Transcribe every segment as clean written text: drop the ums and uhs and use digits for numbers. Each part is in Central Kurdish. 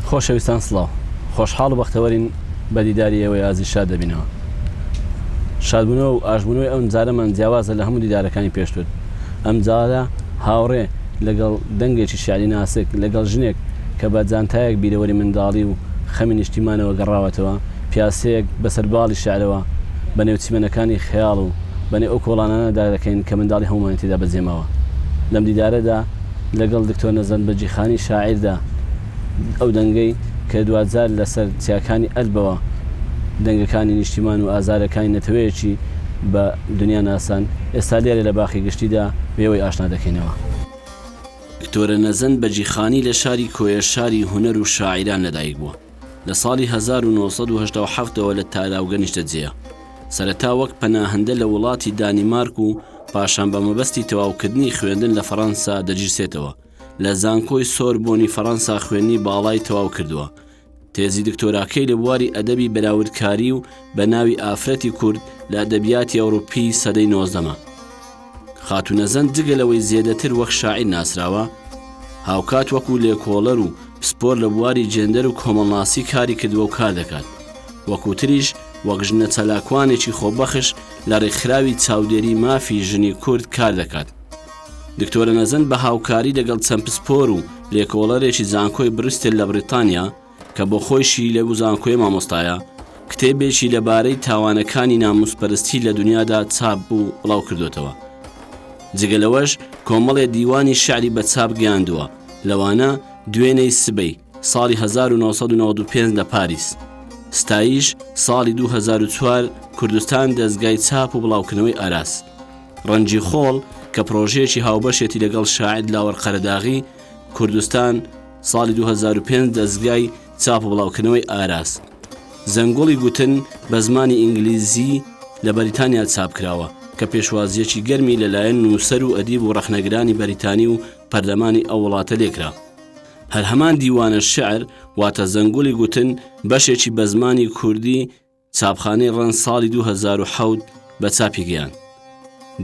خۆشەویستان سڵاو. خۆشحاڵ و بەختەوەرین بە دیداری ئێوەی ئازیز شاد دەبینەوە. شادبوونەوە و ئاشبوونەوەی ئەمجارەمان جیاوازە لە هەموو دیدارەکانی پێشتر. ئەمجارە هاوڕێ لەگەڵ دەنگێکی شیعری ناسک، لەگەڵ ژنێک کە بە جانتایەک بیرەوەری منداڵی و خەمی نیشتیمانەوە گەڕاوەتەوە، پیاسەیەک بەسەر باڵی شیعرەوە بە نێو چیمەنەکانی خەیاڵ و بە نێو ئەو کۆڵانانەدا دەکەین کە منداڵی هەموومانی تێدا بەجێماوە. لەم دیدارەدا لەگەڵ دکتۆر نەزەند بەگیخانی شاعیردا ئەو دەنگەی کە دواجار لەسەر چیاکانی ئەلبەوە دەنگەکانی نیشتیمان و ئازارەکانی نەتەوەیەکی بە دنیا ناساند، ئێستا لێرە لە باخی گشتیدا بێوەی ئاشنا دەکەینەوە. دکتۆرە نەزەند بەگیخانی لە شاری کۆیە شاری هونەر و شاعیران لەدایک بووە. لە ساڵی 1987 ەوە لە تاراوگە نیشتەجێیە. سەرەتا وەک پەناهەندە لە وڵاتی دانیمارک و پاشان بە مەبەستی تەواوکردنی خوێندن لە فەڕەنسا دەگیرسێتەوە. لە زانکۆی سۆربۆنی فەڕەنسا خوێندنی باڵای تەواو کردووە. تێزی دکتۆراکەی لە بواری ئەدەبی بەراوردکاری و بە ناوی ئافرەتی کورد لە ئەدەبیاتی ئەوروپی سەدەی نۆزدەمە. خاتوو نەزەند جگە لەوەی زێدەتر وەک شاعیر ناسراوە، هاوکات وەکو لێکۆڵەر و پسپۆر لە بواری جێندەر و کۆمەڵناسی کاری کردووە و کار دەکات. وەکو تریش وەک ژنە چالاکوانێکی خۆبەخش لە ڕێکخراوی چاودێری مافی ژنی کورد کار دەکات. دکتۆرە نەزەند بە هاوکاری لەگەڵ چەند پسپۆر و لێکۆڵەرێکی زانکۆی بریستل لە بریتانیا کە بۆ خۆیشی لەو زانکۆیە مامۆستایە، کتێبێکی لەبارەی تاوانەکانی ناموسپەرستی لە دنیادا چاپ و بڵاو کردۆتەوە. جگە لەوەش کۆمەڵێ دیوانی شیعری بە چاپ گەیاندووە، لەوانە، دوێنێی سبەی، ساڵی 1995 لە پاریس، ستایش، ساڵی 2004، کوردستان دەزگای چاپ و بڵاوکردنەوەی ئاراس. ڕەنجی خۆڵ، کە پڕۆژەیەکی هاوبەشێتی لەگەڵ شاعیر لاوەڕ قەرەداغی، کوردستان، ساڵی 2005 دەزگای چاپ و بڵاوکردنەوەی ئاراس. زەنگوڵی گوتن بە زمانی ئینگلیزی لە بەریتانیا چاپ کراوە، کە پێشوازییەکی گەرمی لەلایەن نووسەر و ئەدیب و ڕەخنەگرانی بەریتانی و پەرلەمانی ئەو وڵاتە لێکرا. هەر هەمان دیوانە شیعر، واتە زەنگوڵی گوتن، بەشێکی بە زمانی کوردی چاپخانەی ڕەنج ساڵی 2007 بە چاپی گەیاند.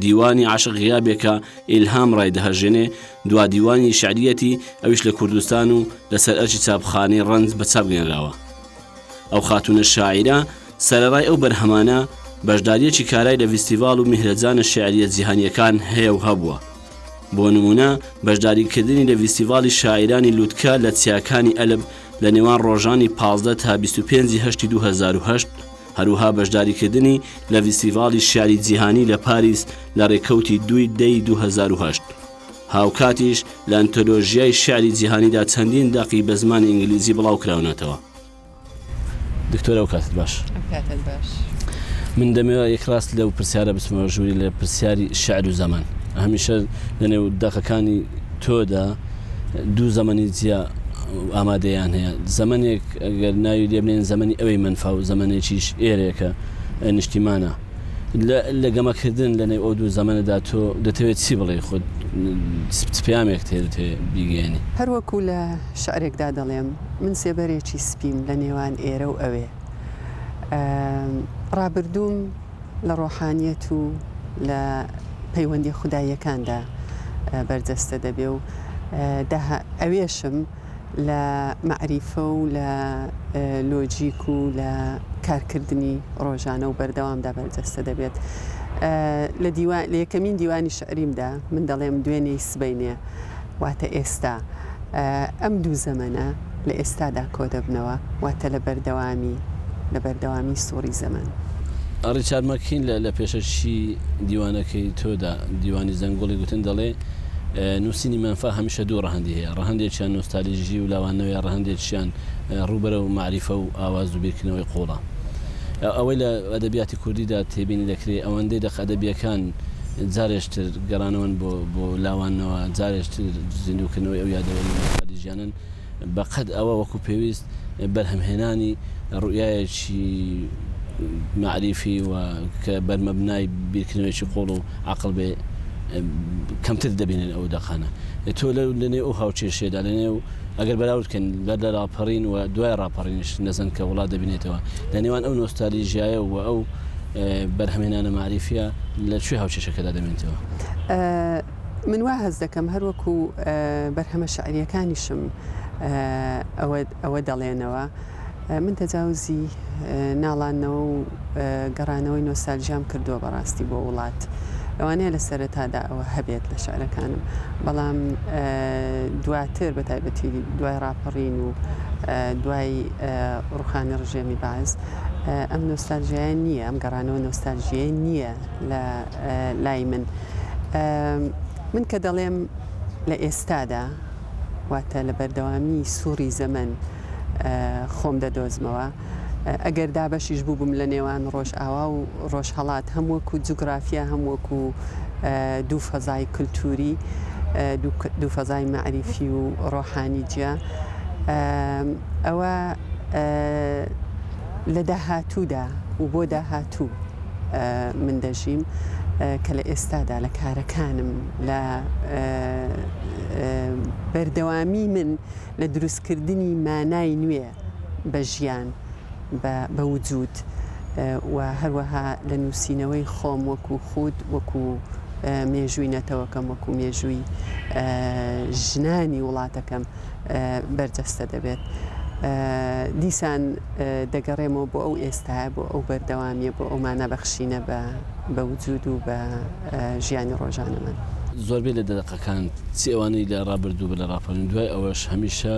دیوانی عەشق غیابێکە ئیلهام ڕایدەهەژێنێ، دوا دیوانی شیعرییەتی، ئەویش لە کوردستان و لەسەر ئەرکی چاپخانەی ڕەنج بە چاپ گەیەنراوە. ئەو خاتوونە شاعیرە سەرەڕای ئەو بەرهەمانە، بەشدارییەکی کارای لە ڤیستیڤاڵ و میهرەجانە شیعرییە جیهانییەکان هەیە و هەبووە. بۆ نموونە بەشداریکردنی لە ڤیستیڤاڵی شاعیرانی لوتکە لە چیاکانی ئەلب لە نێوان ڕۆژانی 15 تا 25 هەشتی 2008، هەروەها بەشداریکردنی لە ڤیستیڤاڵی شیعری جیهانی لە پاریس لە ڕێکەوتی دووی دەی 2008. هاوکاتیش لە ئەنتۆلۆژیای شیعری جیهانیدا چەندین دەقی بە زمانی ئینگلیزی بڵاوکراونەتەوە. دکتۆر ئەو کاتت باش. ئەو کاتت باش. من دەمەوێت یەکڕاست لەو پرسیارە بچمەوە ژووری لە پرسیاری شعر و زەمەن. هەمیشە لەنێو دەقەکانی تۆدا دوو زەمەنی جیا ئامادەیان هەیە. زەمەنێک ئەگەر ناوی لێ بنێین زەمەنی ئەوەی مەنفا و زەمەنێکیش ئێرەیە کە نیشتیمانە. لە گەمەکردن لەنێو ئەو دوو زەمەنەدا تۆ دەتەوێت چی بڵێی خۆت چ پەیامێکت هەیە دەتەوێت بیگەیەنی؟ هەر وەکوو لە شعرێکدا دەڵێم، من سێبەرێکی سپیم لە نێوان ئێرە و ئەوێ. ڕابردووم لە ڕۆحانیەت و لە پەیوەندیە خوداییەکاندا بەرجەستە دەبێ و ئەوێشم لە مەعریفە و لە لۆجیک و لە کارکردنی ڕۆژانە و بەردەوامدا بەرجەستە دەبێت. لە دیوان لە یەکەمین دیوانی شعریمدا من دەڵێم دوێنێی سبەینێ واتە ئێستا. ئەم دوو زەمەنە لە ئێستادا کۆدەبنەوە، واتە لە بەردەوامی، لە بەردەوامی سوڕی زەمەن. ڕیچارد مەکین لە پێشەکی دیوانەکەی تۆدا، دیوانی زەنگوڵی گوتن دەڵێ، نووسینی مەنفا هەمیشە دوو ڕەهەندی هەیە، ڕەهەندێکیان نۆستالیژی و لاواندنەوەیە، ڕەهەندێکیشیان ڕوو بەرەو مەعریفە و ئاواز و بیرکردنەوەی قووڵە. ئەوەی لە ئەدەبیاتی کوردیدا تێبینی دەکرێ، ئەوەندەی دەقە ئەدەبییەکان جارێشتر گەڕانەوەن بۆ بۆ لاواندنەوە، جارێشتر زیندووکردنەوەی ئەو یادەوەری و نۆستالیژیانەن، بە قەد ئەوە وەکوو پێویست بەرهەمهێنانی ڕوئیایەکی مەعریفی و کە بەرمەبنای بیرکردنەوەیەکی قووڵ و عەقڵ بێ کەمتر دەبینن ئەو دەقانە. تۆ لەو لەنێو ئەو هاوکێشەیەدا لەنێو ئەگەر بەراورد بکەین بەر لە ڕاپەڕین و دوای ڕاپەڕینیش نەزەند کە وڵات دەبینێتەوە لە نێوان ئەو نۆستالیژیایە و ئەو بەرهەمهێنانە مەعریفیە لە کوێ هاوکێشەکەدا دەمێنێتەوە؟ من وا هەست دەکەم هەر وەکو بەرهەمە شیعرییەکانیشم. ئەوە ئەوە دەڵێنەوە. من تەجاوزی ناڵاندنەوە و گەڕانەوەی نۆستالژیام کردووە بەڕاستی بۆ وڵات. لەوانەیە لە سەرەتادا ئەوە هەبێت لە شعرەکانم، بەڵام دواتر بە تایبەتی دوای ڕاپەڕین و دوای ڕوخانی ڕژێمی بەعس ئەم نۆستالژیایە نییە، ئەم گەڕانەوە نۆستالژییە نییە لە لای من. من کە دەڵێم لە ئێستادا واتە لە بەردەوامی سوڕی زەمەن خۆم دەدۆزمەوە. ئەگەر دابەشیش بووبم لە نێوان ڕۆژئاوا و ڕۆژهەڵات هەم وەکو جوگرافیا هەم وەکو دوو فەزای کولتووری، دوو فەزای مەعریفی و ڕۆحانی جیا، ئەوە لە داهاتوودا و بۆ داهاتوو من دەژیم کە لە ئێستادا لە کارەکانم لە بەردەوامی من لە دروستکردنی مانای نوێ بە ژیان، بە وجود و هەروەها لە نووسینەوەی خۆم وەکو خود، وەکو مێژووی نەتەوەکەم، وەکو مێژووی ژنانی وڵاتەکەم بەرجەستە دەبێت. دیسان دەگەڕێمەوە بۆ ئەو ئێستایە، بۆ ئەو بەردەوامییە، بۆ ئەو مانا بەخشینە بە وجود و بە ژیانی ڕۆژانەمان. زۆربەی لە دەقەکان چ ئەوانەی لە ڕابردوو بە لە ڕاپەڕین دوای ئەوەش هەمیشە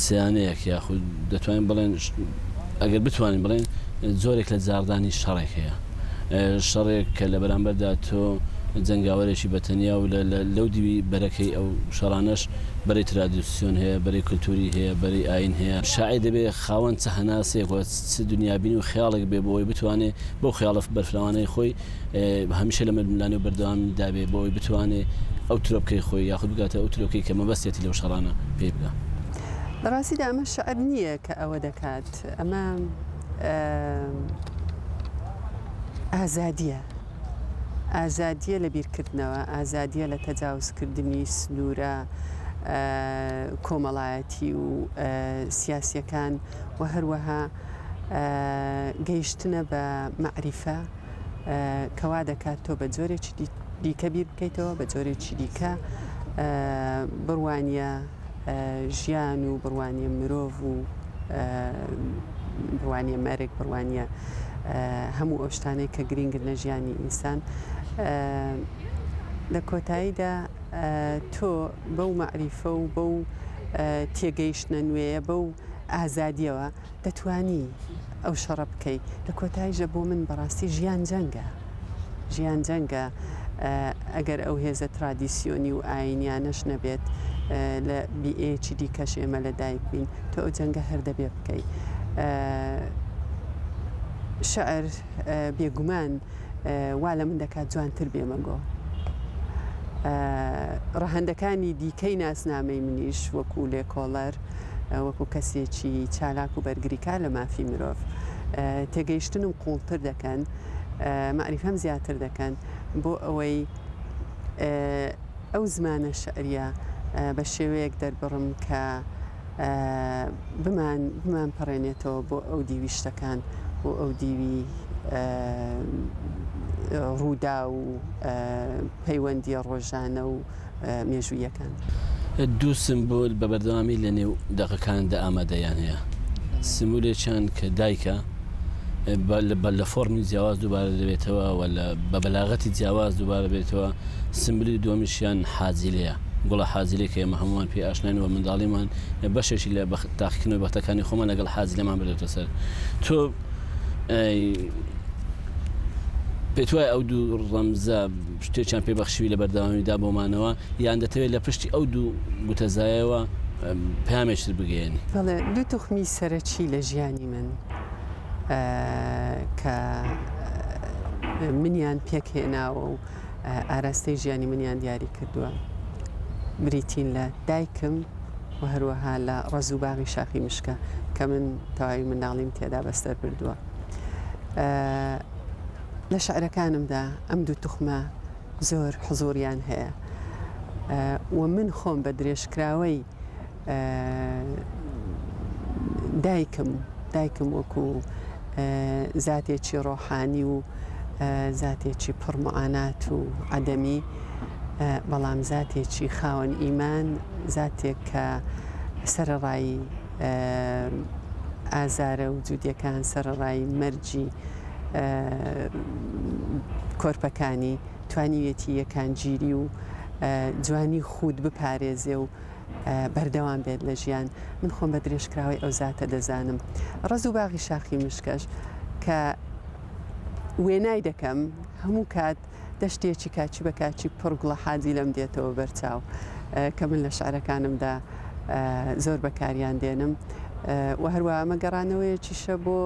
سیانەیەک یاخود دەتوانین بڵێن ئەگەر بتوانین بڵێن جۆرێک لە جاڕدانی شەڕێک هەیە شەڕێک کە لە بەرامبەردا تۆ جەنگاوەرێکی بەتەنیا و لەو دیوی بەرەکەی ئەو شەڕانەش بەرەی ترادیسیۆن هەیە بەرەی کلتوری هەیە بەرەی ئاین هەیە شاعیر دەبێ خاوەن چ هەناسەیەک و چ دنیابینی و خەیاڵێک بێ بۆ ئەوەی بتوانێ بەو خەیاڵە بەرفراوانەی خۆی هەمیشە لە ململانێ و بەردەوامیدا بێ بۆ ئەوەی بتوانێ ئەو ترۆپکەی خۆی یاخود بگاتە ئەو ترۆپکەی کە مەبەستیەتی لەو شەڕانە پێی بگا. لە ڕاستیدا ئەمە شعر نییە کە ئەوە دەکات، ئەمە ئازادییە، ئازادییە لە بیرکردنەوە، ئازادییە لە تەجاوزکردنی سنوورە کۆمەڵایەتی و سیاسییەکان و هەروەها گەیشتنە بە مەعریفە کە وا دەکات تۆ بە جۆرێکی دیکە بیر بکەیتەوە، بە جۆرێکی دیکە بڕوانیە ژیان و بڕوانیە مرۆڤ و بڕوانیە مەرگ، بڕوانیە هەموو ئەو شتانەی کە گرینگن لە ژیانی ئینسان. لە کۆتاییدا تۆ بەو مەعریفە و بەو تێگەیشتنە نوێیە، بەو ئازادییەوە دەتوانی ئەو شەڕە بکەی. لە کۆتاییشدا بۆ من بەڕاستی ژیان جەنگە. ژیان جەنگە ئەگەر ئەو هێزە ترادیسیۆنی و ئایینیانەش نەبێت لە بیئەیەکی دیکەش ئێمە لە دایک بین تۆ ئەو جەنگە هەر دەبێ بکەی. شعر بێگومان وا لە من دەکات جوانتر بێمە گۆ. ڕەهەندەکانی دیکەی ناسنامەی منیش وەکوو لێکۆڵەر، وەکو کەسێکی چالاک و بەرگریکار لە مافی مرۆڤ تێگەیشتنم قوڵتر دەکەن، مەعریفەم زیاتر دەکەن بۆ ئەوەی ئەو زمانە شعریە بە شێوەیەک دەربڕم کە بمان بمان پەڕێنێتەوە بۆ ئەو دیوی شتەکان بۆ ئەو دیوی ڕووداو و پەیوەندیە ڕۆژانە و مێژووییەکان. دوو سمبول بە بەردەوامی لە نێو دەقەکاندا ئامادەیان هەیە. سمبولێکیان کە دایکە بە لە فۆرمی جیاواز دووبارە دەبێتەوە و لە بە بەلاغەتی جیاواز دووبارە بێتەوە. سمبولی دووەمیشیان حاجیلەیە، گوڵە حاجیلەی کە ئێمە هەموومان پێی ئاشناین و منداڵیمان بەشێکی لە تاقیکردنەوەی بەختەکانی خۆمان لەگەڵ حاجیلەمان بردۆتە سەر. تۆ پێتوایە ئەو دوو ڕەمزە شتێکیان پێ بەخشیوی لە بەردەوامیدا بۆ مانەوە یان دەتەوێت لە پشتی ئەو دوو گوتەزایەوە پەیامێکتر بگەیەنی؟ بەڵێ، دوو توخمی سەرەکی لە ژیانی من کە منیان پێکهێناوە و ئاراستەی ژیانی منیان دیاری کردووە بریتین لە دایکم و هەروەها لە ڕەز و باغی شاخی مشکە کە من تەواوی منداڵیم تێدا بەسەر بردووە. لە شعرەکانمدا ئەم دوو توخمە زۆر حزوریان هەیە و من خۆم بە درێژکراوەی دایکم دایکم وەکو زاتێکی ڕۆحانی و زاتێکی پڕمعانات و عەدەمی. بەڵام زاتێکی خاوەن ئیمان، زاتێک کە سەرەڕای ئازارە وجودیەکان، سەرەڕای مەرگی کۆرپەکانی، توانیویەتی یەکانگیری و جوانی خود بپارێزێ و بەردەوام بێت لە ژیان، من خۆم بە درێژکراوەی ئەو زاتە دەزانم. ڕەز و باغی شاخی مشکەش کە وێنای دەکەم هەموو کات دەشتێکی کاچی بە کاچی پڕ گوڵە حاجیلەم دێتەوە بەرچاو کە من لە شعرەکانمدا زۆر بەکاریان دێنم و هەروە ئەمە گەڕانەوەیەکیشە بۆ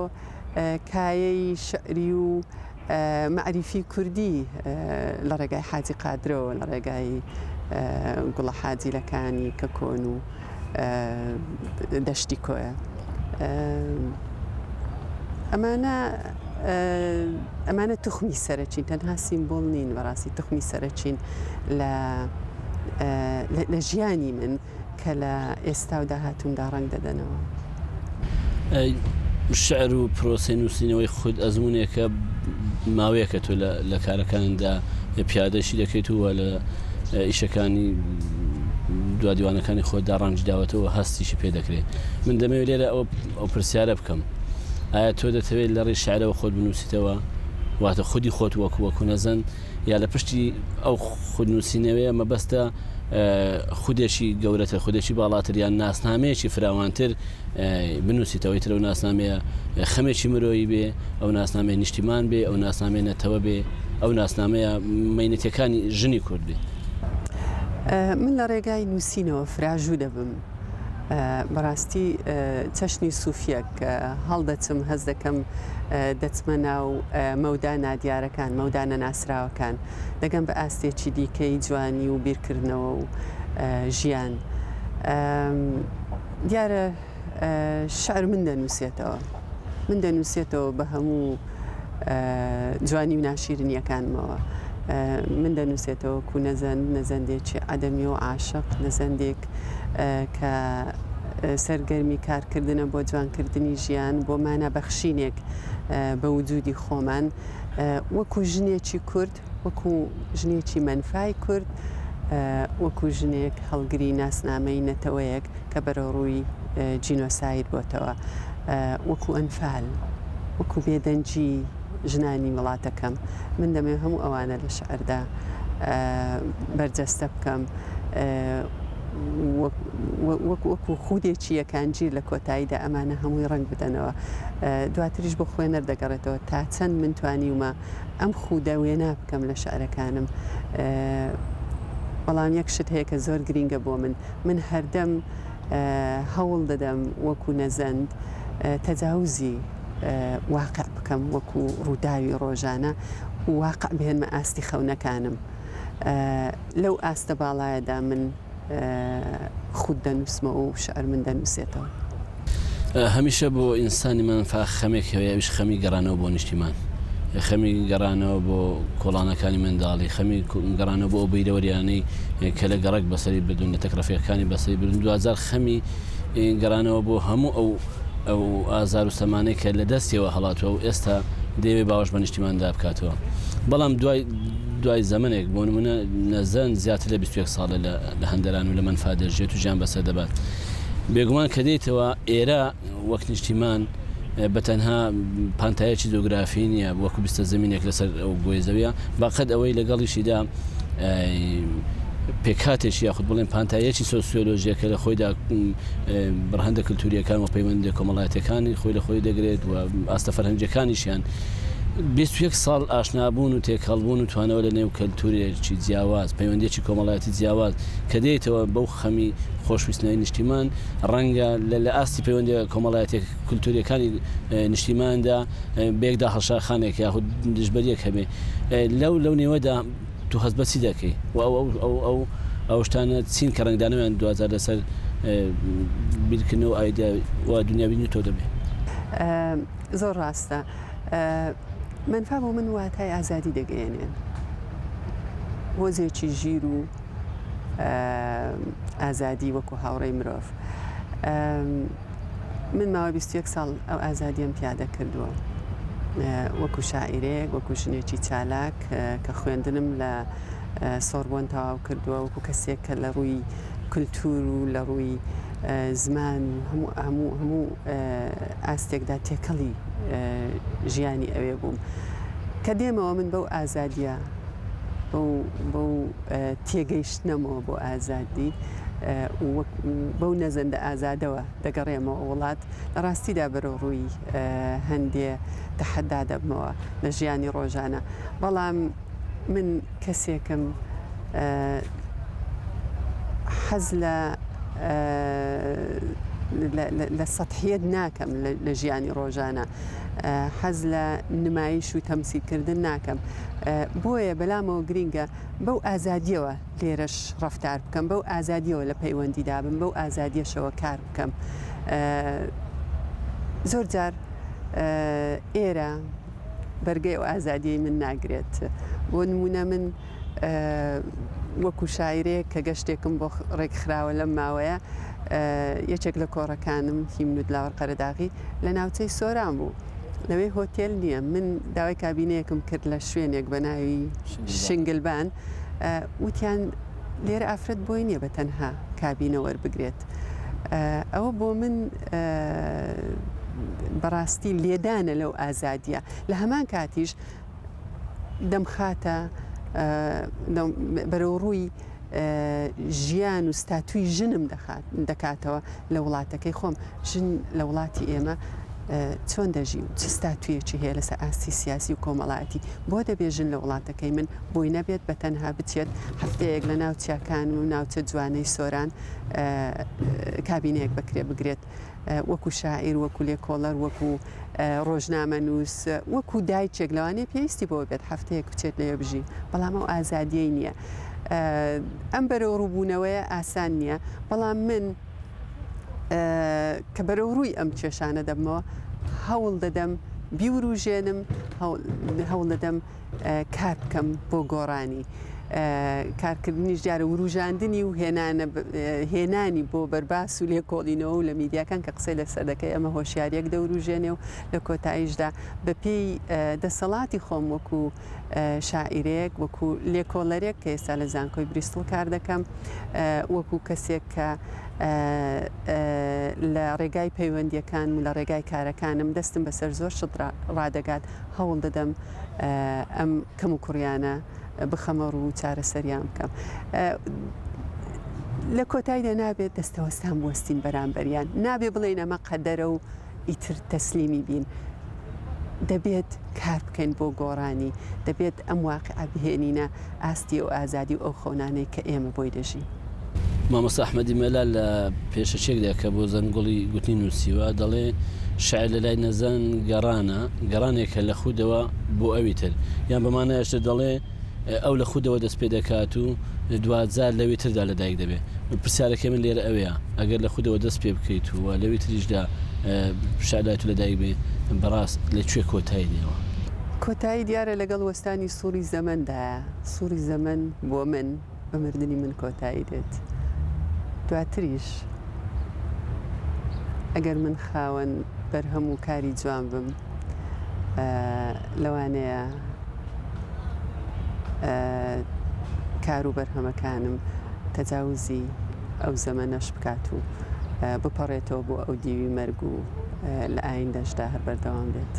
کایەی شعری و مەعریفی کوردی لە ڕێگای حاجی قادرەوە، لە ڕێگای گوڵە حاجیلەکانی کە کۆن و دەشتی کۆیە. ئەمانە ئەمانە توخمی سەرەکین، تەنها سیمبول نین، بەڕاستی توخمی سەرەکین لە لە ژیانی من. کە لە ئێستا و داهاتوومدا ڕەنگ دەدەنەوە. شعر و پرۆسەی نووسینەوەی خود ئەزموونێکە ماوەیەکە تۆ لە کارەکاندا پیادەشی دەکەیت و لە ئیشەکانی دوا دیوانەکانی خۆتدا ڕەنجی داوەتەوە هەستیشی پێ دەکرێت. من دەمەوێت لێرە ئەو پرسیارە بکەم ئایا تۆ دەتەوێت لە ڕێی شعرەوە خۆت بنووسیتەوە واتە خودی خۆت وەکو وەکو نەزەند یا لە پشتی ئەو خودنووسینەوەیە مەبەستە خودێکی گەورەتر، خودێکی باڵاتر یان ناسنامەیەکی فراوانتر بنووسیتەوە، ئیتر ئەو ناسنامەیە خەمێکی مرۆیی بێ، ئەو ناسنامەیە نیشتیمان بێ، ئەو ناسنامەیە نەتەوە بێ، ئەو ناسنامەیە مەینەتیەکانی ژنی کورد بێ. من لە ڕێگای نووسینەوە فراژوو دەبم. بەڕاستی چەشنی سوفیەک هەڵدەچم، هەست دەکەم دەچمە ناو مەودا نادیارەکان، مەودا نەناسراوەکان. دەگەم بە ئاستێکی دیکەی جوانی و بیرکردنەوە و ژیان. دیارە شعر من دەنووسێتەوە. من دەنووسێتەوە بە هەموو جوانی و ناشیرنیەکانمەوە. من دەنووسێتەوە کو نەزەند، نەزەندێکی عەدەمی و عاشق، نەزەندێک کە سەرگەرمی کارکردنە بۆ جوانکردنی ژیان، بۆ مانا بەخشینێک بە وجودی خۆمان. وەکو ژنێکی کورد، وەکو ژنێکی مەنفای کورد، وەکو ژنێک هەڵگری ناسنامەی نەتەوەیەک کە بەرەوڕووی جینۆساید بۆتەوە، وەکو ئەنفال، وەکو بێدەنگی ژنانی وڵاتەکەم، من دەمەوێت هەموو ئەوانە لە شعردا بەرجەستە بکەم. وەکو خودێکی یەکانگیر لە کۆتاییدا ئەمانە هەمووی ڕەنگ بدەنەوە. دواتریش بۆ خوێنەر دەگەڕێتەوە تا چەند من توانیومە ئەم خودە وێنا بکەم لە شعرەکانم. بەڵام یەک شت هەیە کە زۆر گرینگە بۆ من، من هەردەم هەوڵ دەدەم وەکو نەزەند تەجاوزی واقع بکەم، وەکو ڕووداوی ڕۆژانە واقع بهێنمە ئاستی خەونەکانم. لەو ئاستە باڵایەدا من خود دەنووسمەوە و شعر من دەنووسێتەوە. هەمیشە بۆ ئینسانی مەنفا خەمێک هەیە ئەویش خەمی گەڕانەوە بۆ نیشتیمان، خەمی گەڕانەوە بۆ کۆڵانەکانی منداڵی، خەمی گەڕانەوە بۆ ئەو بیرەوەریانەی کە لە گەڕەک بەسەری بردوون، لە تەک ڕەفیقەکانی بەسەری بردوون، دواجار خەمی گەڕانەوە بۆ هەموو ئەو ئەو ئازار و سەمانەی کە لە دەستیەوە هەڵاتووە و ئێستا دەیەوێت باوەش بە نیشتیماندا بکاتەوە. بەڵام دوای دوای زەمەنێک بۆ نمونە نەزەن زیاتر لە 21 ساڵە لە هەندەران و لە مەنفا دەژیێت و ژیان بەسەر دەبات. بێگومان کە دێیتەوە ئێرە وەک نیشتیمان بە تەنها پانتایەکی جۆگرافی نییە وەکو بستە زمینێک لەسەر ئەو گۆی زەویە بەقەد ئەوەی لەگەڵیشیدا پێکهاتێکی یاخود بڵێن پانتاییەکی سۆسیۆلۆژیە کە لە خۆیدا ڕەهەندە کلتورییەکان و پەیوەندییە کۆمەڵایەتییەکانی خۆی لە خۆی دەگرێت و ئاستە فەرهەنگییەکانیشیان. 21 ساڵ ئاشنابوون و تێکەڵبوون و توانەوە لە نێو کەلتورێکی جیاواز، پەیوەندییەکی کۆمەڵایەتی جیاواز کە دێیتەوە بەو خەمی خۆشویستنەوەی نیشتیمان، ڕەنگە لە ئاستی پەیوەندییە کۆمەڵایەتییە کلتورییەکانی نیشتیماندا بەیەکدا هەڵشاخانێک یاخود دژبەرییەک هەبێ. لەو لەو نێوەدا تۆ هەست بە چی دەکەی و ئەو ئەو ئەو ئەو ئەو شتانە چین کە ڕەنگدانەوەیان دواجار لەسەر بیرکردنەوە و ئایدیا و دنیابینی تۆ دەبێ؟ زۆر ڕاستە. مەنفا بۆ من واتای ئازادی دەگەیەنێ. هۆزێکی ژیر و ئازادی وەکو هاوڕێی مرۆڤ. من ماوەی 21 ساڵ ئەو ئازادیەم پیادە کردووە وەکو شاعیرێک وەکو ژنێکی چالاک کە خوێندنم لە سۆربۆن تەواو کردووە، وەکو کەسێک کە لە ڕووی کولتوور و لە ڕووی زمان و هەموو هەموو هەموو ئاستێکدا تێکەڵی ژیانی ئەوێ بووم. کە دێمەوە من بەو ئازادییە بەو بەو تێگەیشتنەمەوە بۆ ئازادی و وەک بەو نەزەندە ئازادەوە دەگەڕێمەوە وڵات، لە ڕاستیدا بەرەو ڕووی هەندێ تەحەدا دەبمەوە لە ژیانی ڕۆژانە. بەڵام من کەسێکم حەز لە لە سەتحیەت ناکەم لە ژیانی ڕۆژانە حەز لە نمایش و تەمسیلکردن ناکەم بۆیە بەلامەوە گرینگە بەو ئازادیەوە لێرەش ڕەفتار بکەم بەو ئازادیەوە لە پەیوەندیدا بم بەو ئازادیەشەوە کار بکەم زۆر جار ئێرە بەرگەی ئەو ئازادیەی من ناگرێت. بۆ نموونە من وەکو شاعیرێک کە گەشتێکم بۆ ڕێکخراوە لەم ماوەیە یەکێک لە کۆڕەکانم هی من و دلاوەر قەرەداغی لە ناوچەی سۆران بوو. لەوێ هۆتێل نییە. من داوای کابینەیەکم کرد لە شوێنێک بە ناوی شنگلبان. وتیان لێرە ئافرەت بۆی نییە بە تەنها کابینە وەربگرێت. ئەوە بۆ من بەڕاستی لێدانە لەو ئازادیە لە هەمان کاتیش دەمخاتە بەرەو ڕووی ژیان و ستاتوی ژنم دەکاتەوە لە وڵاتەکەی خۆم ژن لە وڵاتی ئێمە چۆن دەژی و چ ستاتویەکی هەیە لەسەر ئاستی سیاسی و کۆمەڵایەتی بۆ دەبێ ژن لە وڵاتەکەی من بۆی نەبێت بە تەنها بچێت هەفتەیەک لە ناو چیاکان و ناوچە جوانەی سۆران کابینەیەک بەکرێ بگرێت وەکو شاعیر وەکو لێکۆڵەر وەکو ڕۆژنامەنووس وەکو دایکێک لەوانەیە پێویستی بەوە بێت هەفتەیەک بچێت لەوێ بژی بەڵام ئەو ئازادیەی نییە ئەم بەرەو ڕووبوونەوەیە ئاسان نییە بەڵام من کە بەرەو ڕووی ئەم کێشانە دەبمەوە هەوڵ دەدەم بیوروژێنم هەوڵ دەدەم کار بکەم بۆ گۆڕانی. کارکردنیش دیارە وروژاندنی و هێنانی بۆ بەرباس و لێکۆڵینەوە و لە میدیاکان کە قسەی لەسەر دەکەی ئەمە هۆشیاریەک دەوروژێنێ و لە کۆتاییشدا بەپێی دەسەڵاتی خۆم وەکو شاعیرێک وەکو لێکۆڵەرێک کە ئێستا لە زانکۆی بریستڵ کار دەکەم وەکو کەسێک کە لە ڕێگای پەیوەندیەکان و لە ڕێگای کارەکانم دەستم بەسەر زۆر شت ڕادەگات هەوڵ دەدەم ئەم کەموکوڕیانە بخەمە ڕوو و چارەسەریان بکەم. لە کۆتایدا نابێت دەستەوەستان بوەستین بەرامبەریان، نابێ بڵێین ئەمە قەدەرە و ئیتر تەسلیمی بین. دەبێت کار بکەین بۆ گۆڕانی، دەبێت ئەم واقیعە بهێنینە ئاستی ئەو ئازادی و ئەو خەونانەی کە ئێمە بۆی دەژین. مامۆستا ئەحمەدی مەلا لە پێشەکیەکدا کە بۆ زەنگوڵی گوتنی نووسیوە دەڵێ، شیعر لە لای نەزان گەڕانە، گەڕانێکە لە خودەوە بۆ ئەوی تر. یان بە مانایەکی تر دەڵێ، ئەو لە خودەوە دەست پێ دەکات و دواجار لەوی تردا لە دایک دەبێ. پرسیارەکەی من لێرە ئەوەیە، ئەگەر لە خودەوە دەست پێ بکەیت و لەوی تریشدا شیعر لای تۆ لە دایک بێ، بەڕاست لە کوێ کۆتایی دێەوە؟ کۆتایی دیارە لەگەڵ وەستانی سووڕی زەمەندایە. سووڕی زەمەن بۆ من بە مردنی من کۆتایی دێت. دواتریش ئەگەر من خاوەن بەرهەم و کاری جوان بم لەوانەیە کار و بەرهەمەکانم تەجاوزی ئەو زەمەنەش بکات و بپەڕێتەوە بۆ ئەو دیوی مەرگ و لە ئایندەشدا هەر بەردەوام بێت.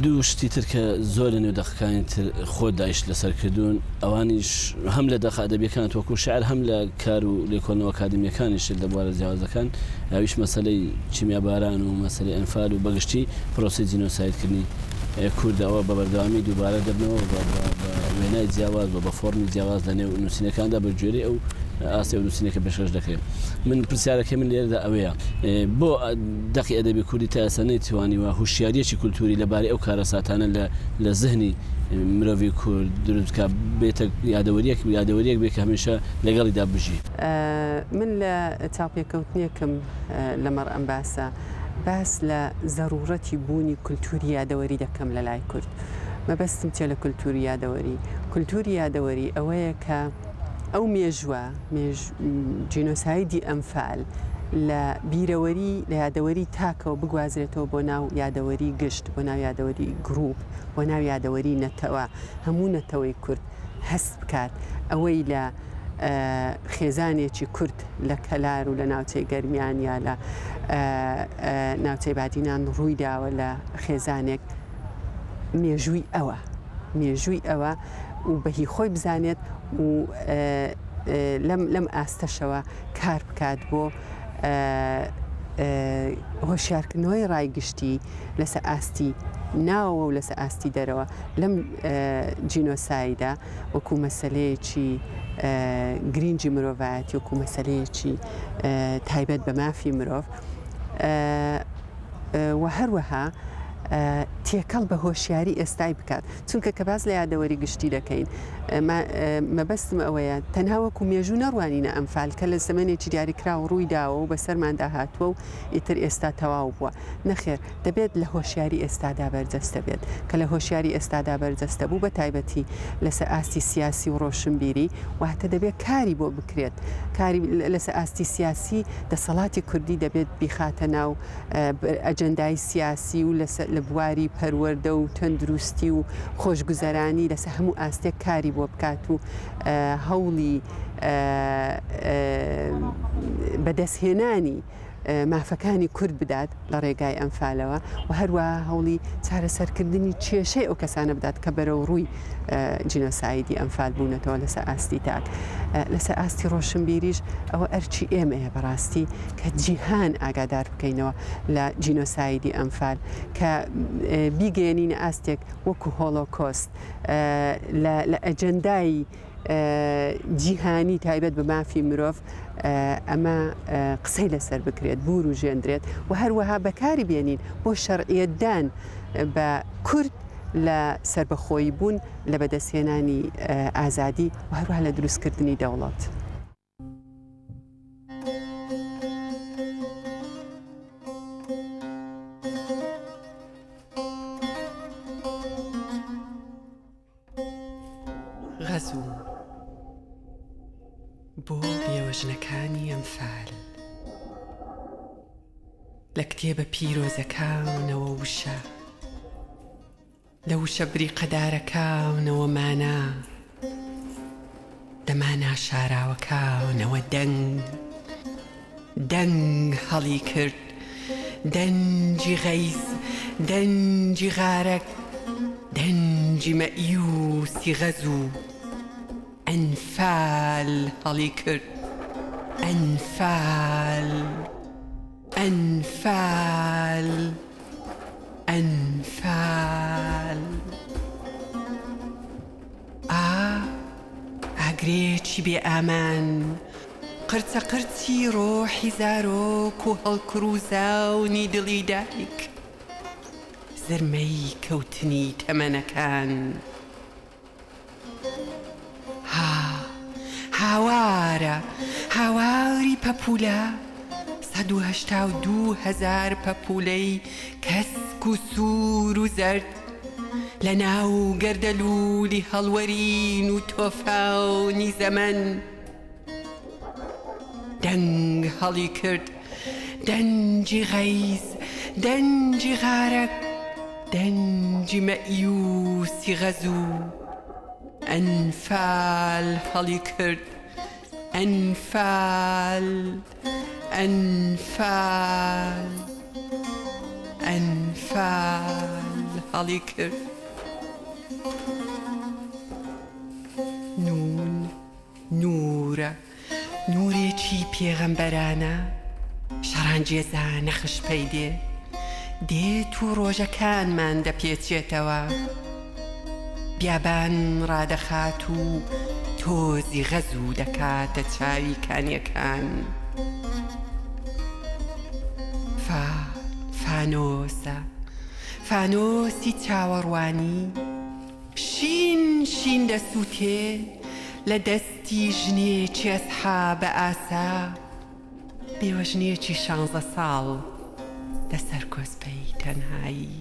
دوو شتی تر کە زۆر لە نێو دەقەکانی تر خۆتدا ئیشت لەسەر کردوون، ئەوانیش هەم لە دەقە ئەدەبییەکانت وەکوو شیعر هەم لە کار و لێکۆڵینەوە ئەکادیمییەکانیشت لە بوارە جیاوازەکان، ئەویش مەسەلەی کیمیاباران و مەسەلەی ئەنفال و بەگشتی پرۆسەی جینۆسایدکردنی کوردە، ئەوە بە بەردەوامی دووبارە دەبنەوە و بە وێنای جیاواز و بە فۆڕمی جیاواز لە نێو نووسینەکاندا بە گوێرەی ئەو ئاستی ئەو نووسینەکە پێشکەش دەکرێت. من پرسیارەکەی من لێرەدا ئەوەیە بۆ دەقی ئەدەبی کوردی تا ئێستا نەیتوانیوە هوشیارییەکی کولتووری لەبارەی ئەو کارەساتانە لە لە زهنی مرۆڤی کورد دروست بکات، بێتە یادەوەرییەک یادەوەرییەک بێت کە هەمیشە لەگەڵیدا بژی؟ من لە چاوپێکەوتنێکم لەمەڕ ئەم باسە باس لە زەروورەتی بوونی کولتووری یادەوەری دەکەم لە لای کورد. مەبەستم چیە لە کولتووری یادەوەری؟ کولتووری یادەوەری ئەوەیە کە ئەو مێژووە، جینۆسایدی ئەنفال، لە بیرەوەری، لە یادەوەری تاکەوە بگوازرێتەوە بۆ ناو یادەوەری گشت، بۆ ناو یادەوەری گرووپ، بۆ ناو یادەوەری نەتەوە، هەموو نەتەوەی کورد. هەست بکات ئەوەی لە خێزانێکی کورد لە کەلار و لە ناوچەی گەرمیان یا لە ناوچەی بادینان ڕووی داوە لە خێزانێک مێژووی ئەوە مێژووی ئەوە و بەهی خۆی بزانێت و لەم لەم ئاستەشەوە کار بکات بۆ هۆشیارکردنەوەی ڕای گشتی لەسەر ئاستی ناوەوە و لەسەر ئاستی دەرەوە لەم جینۆسایدە وەکو مەسەلەیەکی گرینگی مرۆڤایەتی وەکو مەسەلەیەکی تایبەت بە مافی مرۆڤ و هەروەها تێکەڵ بە هۆشیاری ئێستای بکات چونکە کە باس لە یادەوەری گشتی دەکەین مەبەستم ئەوەیە تەنها وەکو مێژوو نەڕوانینە ئەنفال کە لە زەمەنێکی دیاریکراو ڕووی داوە و بەسەرماندا هاتووە و ئیتر ئێستا تەواو بووە نەخێر دەبێت لە هۆشیاری ئێستادا بەرجەستە بێت، کە لە هۆشیاری ئێستادا بەرجەستە بوو بە تایبەتی لەسەر ئاستی سیاسی و ڕۆشنبیری، واتە دەبێت کاری بۆ بکرێت، کاری لەسەر ئاستی سیاسی دەسەڵاتی کوردی دەبێت بیخاتە ناو ئەجەندای سیاسی و لەسەر لە بواری پەروەردە و تەندروستی و خۆشگوزەرانی لەسەر هەموو ئاستێک کاری بۆ بکات و هەوڵی بەدەستهێنانی مافەکانی کورد بدات لە ڕێگای ئەنفالەوە و هەروەها هەوڵی چارەسەرکردنی کێشەی ئەو کەسانە بدات کە بەرەو ڕووی جینۆسایدی ئەنفال بوونەتەوە لەسەر ئاستی تاک. لەسەر ئاستی ڕۆشنبیریش ئەوە ئەرکی ئێمەیە بەڕاستی کە جیهان ئاگادار بکەینەوە لە جینۆسایدی ئەنفال کە بیگەیەنینە ئاستێک وەکو هۆڵۆکۆست لە ئەجەندای جیهانی تایبەت بە مافی مرۆڤ ئەمە قسەی لەسەر بکرێت، بوروژێندرێت و هەروەها بەکاری بێنین بۆ شەرعیەتدان بە کورد لە سەربەخۆیی بوون لە بەدەستهێنانی ئازادی و هەروەها لە دروستکردنی دەوڵەت. غەزوو بۆ بێوەژنەکانی ئەنفال لە کتێبە پیرۆزەکانەوە وشە لە وشە بریقەدارەکانەوە مانا لە مانا شاراوەکانەوە دەنگ دەنگ هەڵی کرد دەنگی غەیز دەنگی غارەک دەنگی مەئیوسی غەزوو ئەنفال هەڵی کرد ئەنفال ئەنفال ئەنفال. ئا ئاگرێکی بێ ئامان قرچە قرچی ڕۆحی زارۆک و هەڵکڕوزاونی دڵی دایک زرمەی کەوتنی تەمەنەکان. ها هاوارە هاواری پەپوولە 182 هەزار پەپوولەی کەسک و سوور و زەرد لە ناو گەردەلوولی هەڵوەرین و تۆفانی زەمەن دەنگ هەڵی کرد دەنگی غەیز دەنگی غارەک دەنگی مەئیوسی غەزوو ئەنفال هەڵی کرد ئەنفال ئەنفال ئەنفال هەڵی کرد نوون نوورە نوورێکی پێغەمبەرانە شەڕانگێزانە خشپەی دێ دێت و ڕۆژەکانمان دەپێچێتەوە بیابان ڕادەخات و تۆزی غەزوو دەکاتە چاوی کانیەکان فا فانۆسە فانۆسی چاوەڕوانی شین شین دەسووتێ لە دەستی ژنێکی ئەسحابە ئاسا، بێوەژنێکی شانزە ساڵ لەسەر کۆسپەی تەنهایی.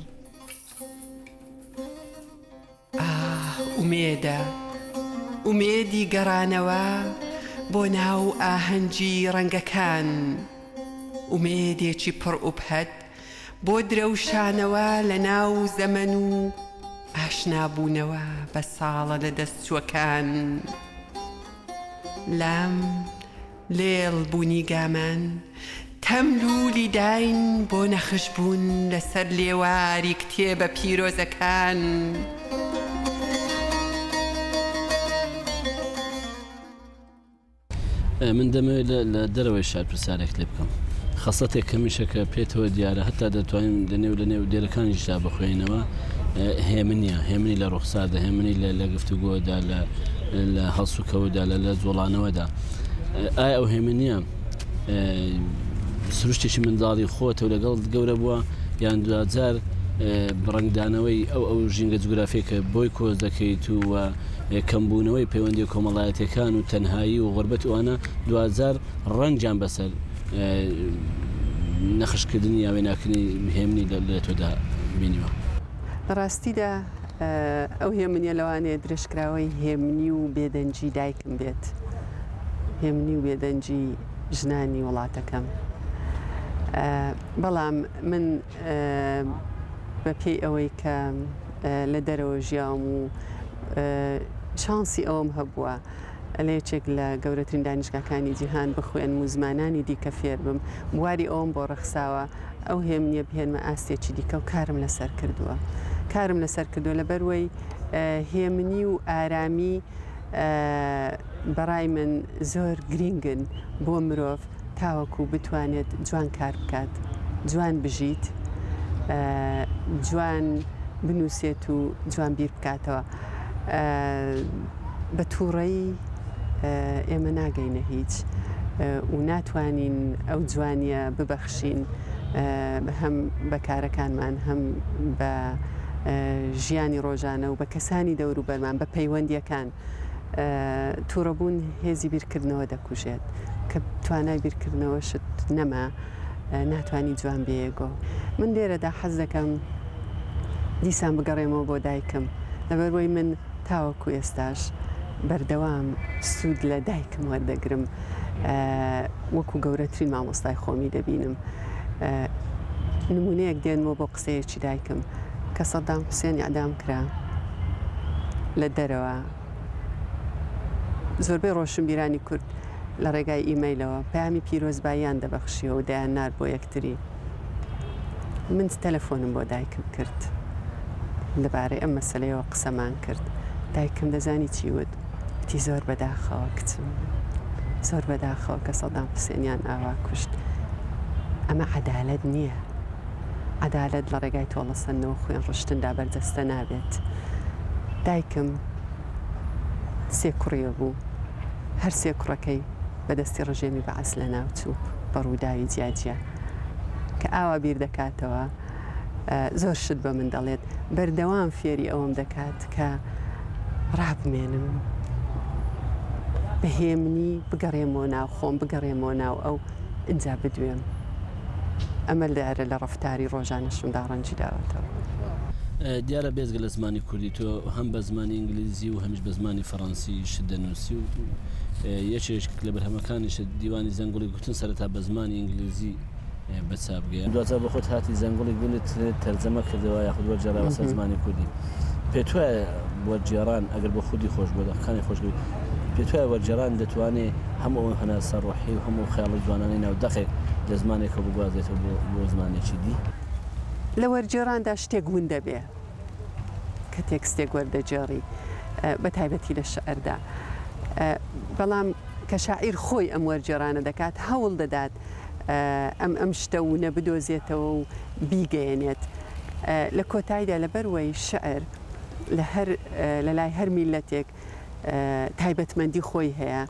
ئاه ئومێدە، ئومێدی گەڕانەوە بۆ ناو ئاهەنگی ڕەنگەکان، ئومێدێکی پڕ ئوبهەت بۆ درەوشانەوە لە ناو زەمەن و. ئاشنابوونەوە بە ساڵە لەدەستچووەکان. لام لێڵ بوو نیگامان، تەم لوولی داین بۆ نەخش بوون لەسەر لێواری کتێبە پیرۆزەکان. من دەمەوێت لە دەرەوەی شار پرسیارێک لێ بکەم. خەسڵەتێک هەمیشە کە پێتەوە دیارە هەتا دەتوانین لە نێو لە نێو دێرەکانیشدا بخوێنەوە هێمنیە هێمنی لە ڕوخساردا هێمنی لە لە گفتوگۆدا لە لە هەڵسوکەوتدا لە لە جوڵانەوەدا ئایا ئەو هێمنیە سروشتێکی منداڵی خۆتە و لەگەڵ گەورە بووە یان دواجار ڕەنگدانەوەی ئەو ئەو ژینگە جوگرافیە کە بۆی کۆچ دەکەیت و کەمبوونەوەی پەیوەندیە کۆمەڵایەتیەکان و تەنهایی و غوربەت و ئەوانە دواجار ڕەنگیان بەسەر نەخشکردنی یا وێناکردنی هێمنی لە تۆدا بینیوە؟ لە ڕاستیدا ئەو هێمنیە لەوانەیە درێژکراوەی هێمنی و بێدەنگی دایکم بێت، هێمنی و بێدەنگی ژنانی وڵاتەکەم. بەڵام من بە پێی ئەوەی کە لە دەرەوە ژیاوم و چانسی ئەوەم هەبووە لە یەکێک لە گەورەترین دانیشگاکانی جیهان بخوێنم و زمانانی دیکە فێر بم، بواری ئەوەم بۆ ڕەخساوە ئەو هێمنیە بهێنمە ئاستێکی دیکە و کارم لەسەر کردووە. کارم لەسەر کردووە لەبەروەی هێمنی و ئارامی بەڕای من زۆر گرینگن بۆ مرۆڤ تاوەکو بتوانێت جوان کار بکات، جوان بژیت، جوان بنووسێت و جوان بیر بکاتەوە. بە تووڕەیی ئێمە ناگەینە هیچ و ناتوانین ئەو جوانییە ببەخشین هەم بە کارەکانمان هەم بە ژیانی ڕۆژانە و بە کەسانی دەوروبەرمان بە پەیوەندییەکان. توڕەبوون هێزی بیرکردنەوە دەکوژێت، کە توانای بیرکردنەوەشت نەما ناتوانی جوان بێیەگۆ. من لێرەدا حەز دەکەم دیسان بگەڕێمەوە بۆ دایکم، لەبەروەی من تاوەکو ئێستاش بەردەوام سوود لە دایکم وەردەگرم، وەکو گەورەترین مامۆستای خۆمی دەبینم. نمونەیەک دێنمەوە بۆ قسەیەکی دایکم کە سەدام حوسێن ئیعدام کرا لە دەرەوە زۆربەی ڕۆشنبیرانی کورد لە ڕێگای ئیمەیلەوە پەیامی پیرۆزباییان دەبەخشیەوە و دەیاننارد بۆ یەکتری. من تەلەفۆنم بۆ دایکم کرد لەبارەی ئەم مەسەلەیەوە قسەمان کرد. دایکم دەزانی چی وت؟ وتی زۆر بەداخەوە کچم، زۆر بەداخەوە کە سەدام حوسێنیان ئاوا کوشت. ئەمە عەدالەت نییە. عەدالەت لە ڕێگای تۆڵەسەندنەوە و خوێنڕشتندا بەرجەستە نابێت. دایکم سێ کوڕی بوو، هەر سێ کوڕەکەی بە دەستی ڕژێمی بەعس لەناوچوو بە ڕووداوی جیاجیا. کە ئاوا بیر دەکاتەوە زۆر شت بە من دەڵێت، بەردەوام فێری ئەوەم دەکات کە ڕابمێنم، بە هێمنی بگەڕێمەوە ناو خۆم، بگەڕێمەوە ناو ئەو، ئینجا بدوێم. ئەمە دیارە لە ڕەفتاری ڕۆژانەشمدا ڕەنگی داوەتەوە. دیارە بێجگە لە زمانی کوردی تۆ هەم بە زمانی ئینگلیزی و هەمیش بە زمانی فەڕەنسی شت دەنووسی و یەکێک لە بەرهەمەکانیشت دیوانی زەنگوڵی گوتن سەرەتا بە زمانی ئینگلیزی بە چاپ گەیاند. دواجار بە خۆت هاتی زەنگوڵی گونت تەرجەمە کردەوە یاخود وەرگێڕایەوە سەر زمانی کوردی. پێتوایە وەرگێڕان ئەگەر بۆ خودی خۆش بۆ دەقەکانی خۆش بێت پێتوایە وەرگێڕان دەتوانێ هەموو ئەو هەناسە ڕۆحی و هەموو خەیاڵە جوانانەی ناو دەقێک لە زمانێکەوە بگوازێتەوە بۆ بۆ زمانێکی دی؟ لە وەرگێڕاندا شتێک ون دەبێ کە تێکستێک وەردەگێڕی بە تایبەتی لە شعردا. بەڵام کە شاعیر خۆی ئەم وەرگێڕانە دەکات هەوڵ دەدات ئەم ئەم شتە ونە بدۆزێتەوە و بیگەیەنێت. لە کۆتاییدا لەبەر وەی شعر لە هەر لە لای هەر میللەتێک تایبەتمەندی خۆی هەیە،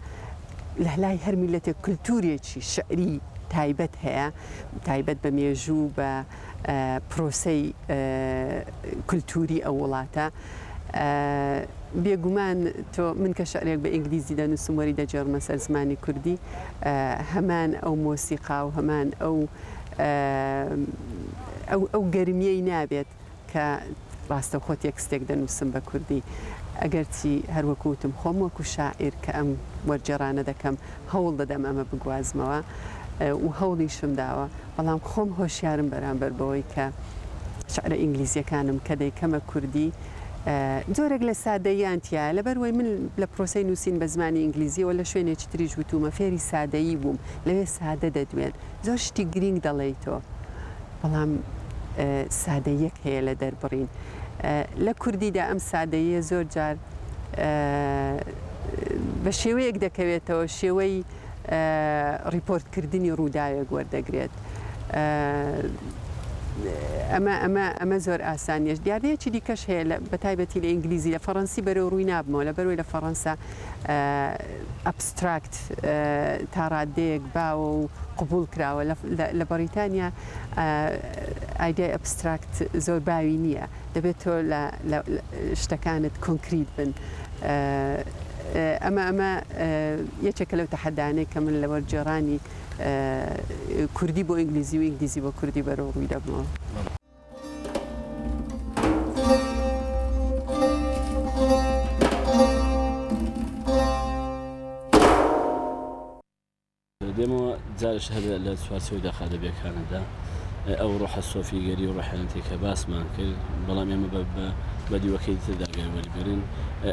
لە لای هەر میللەتێک کولتوورێکی شعری تایبەت هەیە، تایبەت بە مێژوو بە پرۆسەی کولتووری ئەو وڵاتە. بێگومان تۆ من کە شعرێک بە ئینگلیزی دەنووسم وەری دەگێڕمە سەر زمانی کوردی هەمان ئەو مۆسیقا و هەمان ئەو ئەو گەرمیەی نابێت کە ڕاستەوخۆ تێکستێک دەنووسم بە کوردی. ئەگەرچی هەر وەکو وتم خۆم وەکو شاعیر کە ئەم وەرگێڕانە دەکەم هەوڵ دەدەم ئەمە بگوازمەوە و هەوڵیشم داوە، بەڵام خۆم هۆشیارم بەرامبەر بەوەی کە شعرە ئینگلیزییەکانم کە دەیکەمە کوردی. جۆرێک لە سادەییان تیایە، لەبەروەی من لە پرۆسەی نووسین بە زمانی ئینگلیزییەوە لە شوێنێکی تریش وتوومە فێری سادەیی بووم، لەوێ سادە دەدوێن، زۆر شتی گرینگ دەڵێی تۆ، بەڵام سادەییەک هەیە لە دەربڕین. لە کوردیدا ئەم سادەییە زۆر جار بە شێوەیەک دەکەوێتەوە شێوەی ڕیپۆرتکردنی ڕووداوێک وەردەگرێت. ئەمە ئەمە ئەمە زۆر ئاسان نییە. دیاردەیەکی دیکەش هەیە لە بە تایبەتی لە ئینگلیزی لە فەڕەنسی بەرەو ڕووی نابمەوە لەبەرئەوەی لە فەڕەنسا ئەبستراکت تا ڕاددەیەک باوە و قبوڵ کراوە لە بەڕیتانیا ئایدیای ئەبستراکت زۆر باوی نییە دەبێت تۆ لە شتەکانت کۆنکریت بن. ئەمە ئەمە یەکێکە لەو تەحەدانەی کە من لە وەرگێڕانی کوردی بۆ ئینگلیزی و ئینگلیزی بۆ کوردی بەرەو ڕووی دەبمەوە. دێمەوە جارێک هەر لە چوارچێوەی دەقە ئەدەبییەکانەدا ئەو ڕۆحە سۆفیگەری و ڕۆحیانەتی کە باسمان کرد، بەڵام ئێمە بە دیوەکەی تردا گەر وەریبگرین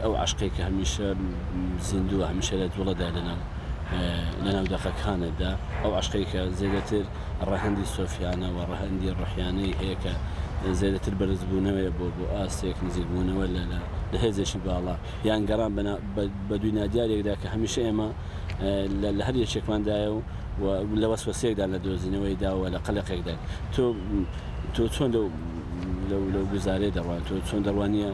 ئەو عەشقەی کە هەمیشە زیندووە، هەمیشە لە جوڵەدایە لەناو لەناو دەقەکانتدا، ئەو عەشقەی کە زێدەتر ڕەهەندی سۆفیانە و ڕەهەندی ڕۆحیانەی هەیە کە زێدەتر بەرزبوونەوەیە بۆ بۆ ئاستێک نزیکبوونەوە لە لە هێزێکی باڵا یان گەڕان بە دووی نادیارێکدا کە هەمیشە ئێمە لە هەر یەکێکماندایە و لە وەسوەسەیەکدان لە دۆزینەوەیدا و لە قەلەقێکداین. تۆ تۆ چۆن لەو لەو لەو گوزارەیە دەڕوانی؟ تۆ چۆن دەڕوانیە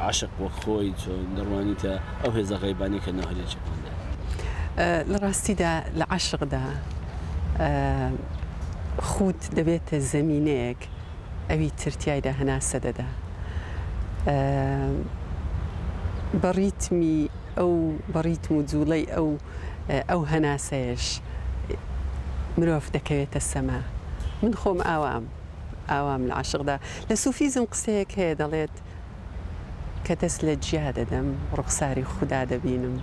عەشق وەک خۆی؟ چۆن دەڕوانیتە ئەو هێزە غەیبانەی کە ناو هەر یەکێکماندایە؟ لە ڕاستیدا لە عەشقدا خود دەبێتە زەمینەیەک ئەوی تر تیایدا هەناسە دەدا. بە ڕیتمی ئەو بە ڕیتم و جووڵەی ئەو ئەو هەناسەیەش مرۆڤ دەکەوێتە سەما. من خۆم ئاوام، ئاوام لە عەشقدا. لە سوفیزم قسەیەک هەیە دەڵێت، کە دەست لە جیا دەدەم ڕوخساری خودا دەبینم.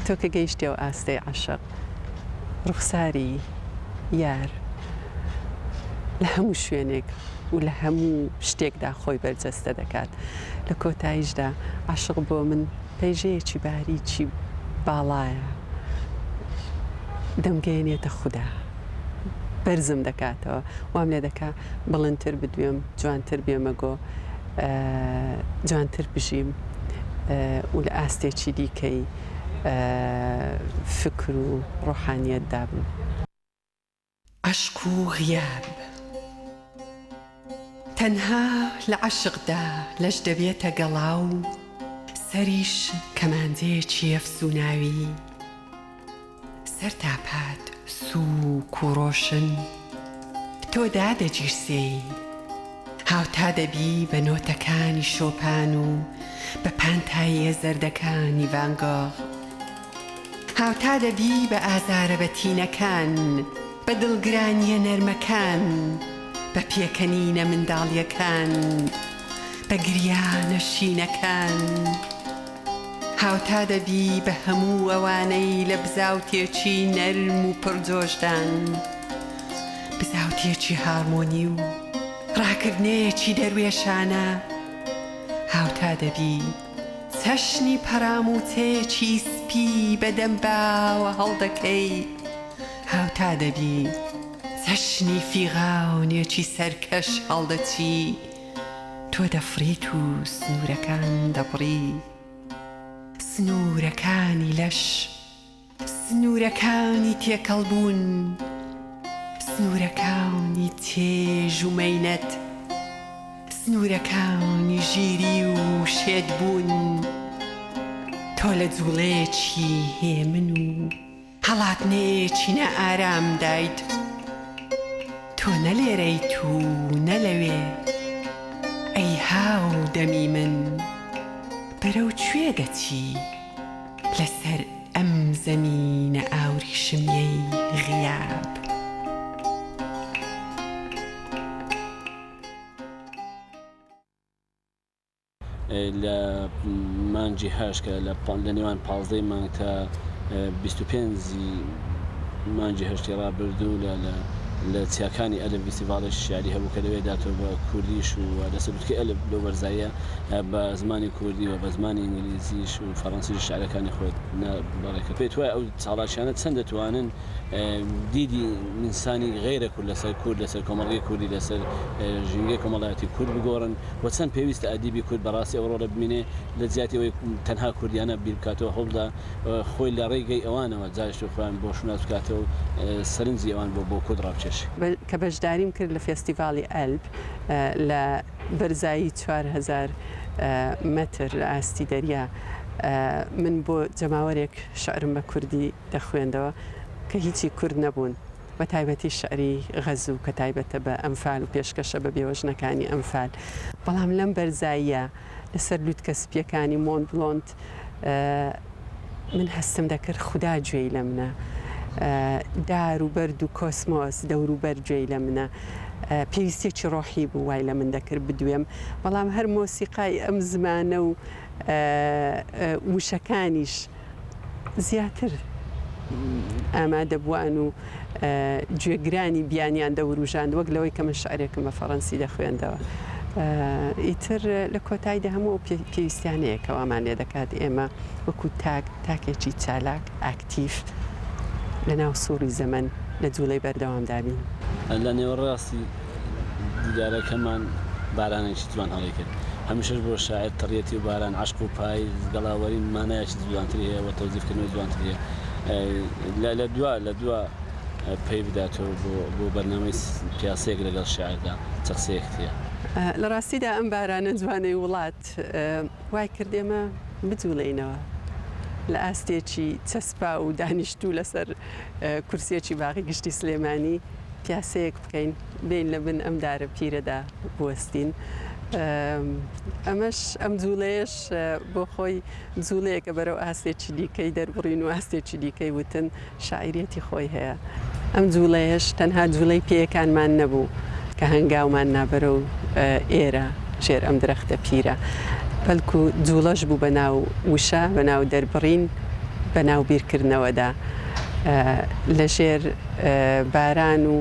تۆ کە گەیشتی ئەو ئاستەی عەشق، ڕوخساری یار لە هەموو شوێنێک و لە هەموو شتێکدا خۆی بەرجەستە دەکات. لە کۆتاییشدا عەشق بۆ من پەیژەیەکی باریکی باڵایە، دەمگەیەنێتە خودا، بەرزم دەکاتەوە، وام لێ دەکا بڵندتر بدوێم، جوانتر بێمە گۆ، جوانتر بژیم و لە ئاستێکی دیکەی فکر و ڕۆحانیەتدا بم. عەشق و غیاب تەنها لە عەشقدا لەش دەبێتە گەڵا و سەریش کەمانجەیەکی ئەفسووناوی سەر تا پات سووک و ڕۆشن تۆ دادەگیرسێی هاوتا دەبی بە نۆتەکانی شۆپان و بە پانتاییە زەردەکانی ڤان گۆغ. هاوتا دەبی بە ئازارە بەتینەکان، بە دڵگرانییە نەرمەکان، بە پێکەنینە منداڵییەکان، بە گریانە شینەکان. هاوتا دەبی بە هەموو ئەوانەی لە بزاوتێکی نەرم و پڕ جۆشدان، بزاوتێکی هارمۆنی و ڕاکردنێکی دەروێشانە. هاوتا دەبی. چەشنی پەرامووچەیەکی سپی بە دەم باوە هەڵدەکەی، هاوتا دەبی، چەشنی فیغانێکی سەرکەش هەڵدەچی، تۆ دەفڕیت و سنوورەکان دەبڕی، سنوورەکانی لەش. سنوورەکانی تێکەڵبوون، سنوورەکانی چێژ و مەینەت، سنوورەکانی ژیری و شێتبوون، تۆ لە جووڵەیەکی هێمن و هەڵاتنێکی نائارامدایت، تۆ نە لێرەیت و نە لەوێ، ئەی هاودەمی من بەرەو کوێ دەچی؟ لەسەر ئەم زەمینە ئاوریشمیەی غیاب. لە مانگی هەشت کە لە نێوان 15 ی مانگ تا 25 ی مانگی هەشتی ڕابردوو لە لە. لە چیاکانی ئەلب ڤیستیڤاڵێکی شیعری هەبوو کە لەوێدا تۆ بە کوردیش و لەسەر لوتکەی ئەلب لەو بەرزاییە بە زمانی کوردی و بە زمانی ئینگلیزیش و فەڕەنسیش شیعرەکانی خۆت بەڕێ کرد. پێت وایە ئەو چاڵاکیانە چەند دەتوانن دیدی ئینسانی غەیرە کورد لەسەر کورد، لەسەر کۆمەڵگەی کوردی، لەسەر ژینگەی کۆمەڵایەتی کورد بگۆڕن و چەند پێویستە ئەدیبی کورد بەڕاستی ئەو ڕۆڵە بمینێ لە جیاتی ئەوەی تەنها کوردیانە بیر بکاتەوە هەوڵدا خۆی لە ڕێگەی ئەوانەوە جارێکی خۆیان بۆ شوناس بکاتەوە و سەرنجی ئەوان بۆ بۆ کورد ڕابکێشێ. کە بەشداریم کرد لە فێستیڤاڵی ئەلب لە بەرزایی 4000 مەتر لە ئاستی دەریا من بۆ جەماوەرێک شعرم بە کوردی دەخوێندەوە کە هیچی کورد نەبوون بە تایبەتی شعری غەزوو کە تایبەتە بە ئەنفال و پێشکەشە بە بێوەژنەکانی ئەنفال بەڵام لەم بەرزاییە لەسەر لوتکە سپیەکانی مۆنت بلۆنت من هەستم دەکرد خودا گوێی لە منە، دار و بەرد و کۆسمۆس دەوروبەر گوێی لە منە، پێویستیەکی ڕۆحی بوو وای لە من دەکرد بدوێم، بەڵام هەر مۆسیقای ئەم زمانە و وشەکانیش زیاتر ئامادەبووان و گوێگرانی بیانیان دەوروژاند وەک لەوەی کە من شعرێکم بە فەڕەنسی دەخوێندەوە. ئیتر لە کۆتاییدا هەموو ئەو پێویستیانەیە کە وامان لێ دەکات ئێمە وەکو تاک، تاکێکی چالاک، ئاکتیڤ، لەناو سوڕی زەمەن لە جوڵەی بەردەوامدا بین. لە نێوەڕاستی دیدارەکەمان بارانێکی جوان هەڵی کرد. هەمیشەش بۆ شاعیر تەڕیەتی و باران، عەشق و پایز، گەڵاوەرین مانایەکی جوانتری هەیە و تەوزیفکردنەوەی جوانتری هەیە. لە دوا لە دوا پەیڤدا تۆ بۆ بۆ بەرنامەی پیاسەیەک لەگەڵ شیعردا چ قسەیەکت هەیە؟ لە ڕاستیدا ئەم بارانە جوانەی وڵات وای کرد ئێمە بجوڵێینەوە لە ئاستێکی چەسپاو و دانیشتوو لەسەر کورسییەکی باغی گشتی سلێمانی پیاسەیەک بکەین، بێین لە بن ئەم دارە پیرەدا بوەستین. ئەمەش ئەم جوڵەیەش بۆ خۆی جوڵەیەکە بەرەو ئاستێکی دیکەی دەربڕین و ئاستێکی دیکەی وتن، شاعیریەتی خۆی هەیە. ئەم جوڵەیەش تەنها جوڵەی پێیەکانمان نەبوو کە هەنگاومان نا بەرەو ئێرە ژێر ئەم درەختە پیرە، بەلکو جوڵەش بوو بە ناو وشە، بە ناو دەربڕین، بە ناو بیرکردنەوەدا. لە ژێر باران و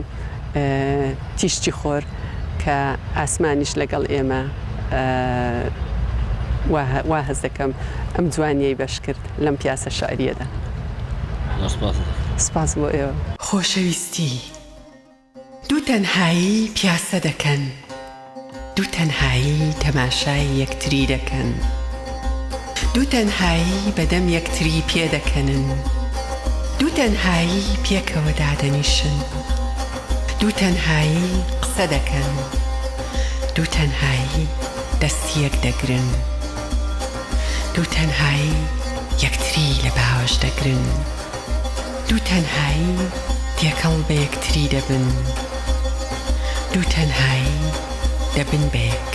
تیشکی خۆر کە ئاسمانیش لەگەڵ ئێمە وا هەست دەکەم ئەم جوانیەی بەش کرد لەم پیاسە شعریەدا. زۆر سپاست دەکەم. سپاس بۆ ئێوە. خۆشەویستی دوو تەنهایی پیاسە دەکەن دوو تەنهایی تەماشای یەکتری دەکەن دوو تەنهایی بەدەم یەکتری پێدەکەنن دوو تەنهایی پێکەوە دادەنیشن دوو تەنهایی قسە دەکەن دوو تەنهایی دەست یەک دەگرن دوو تەنهایی یەکتری لە باوەش دەگرن. دوو تەنهایی تێکەڵ بە یەکتری دەبن، دوو تەنهایی دەبن بە یەک.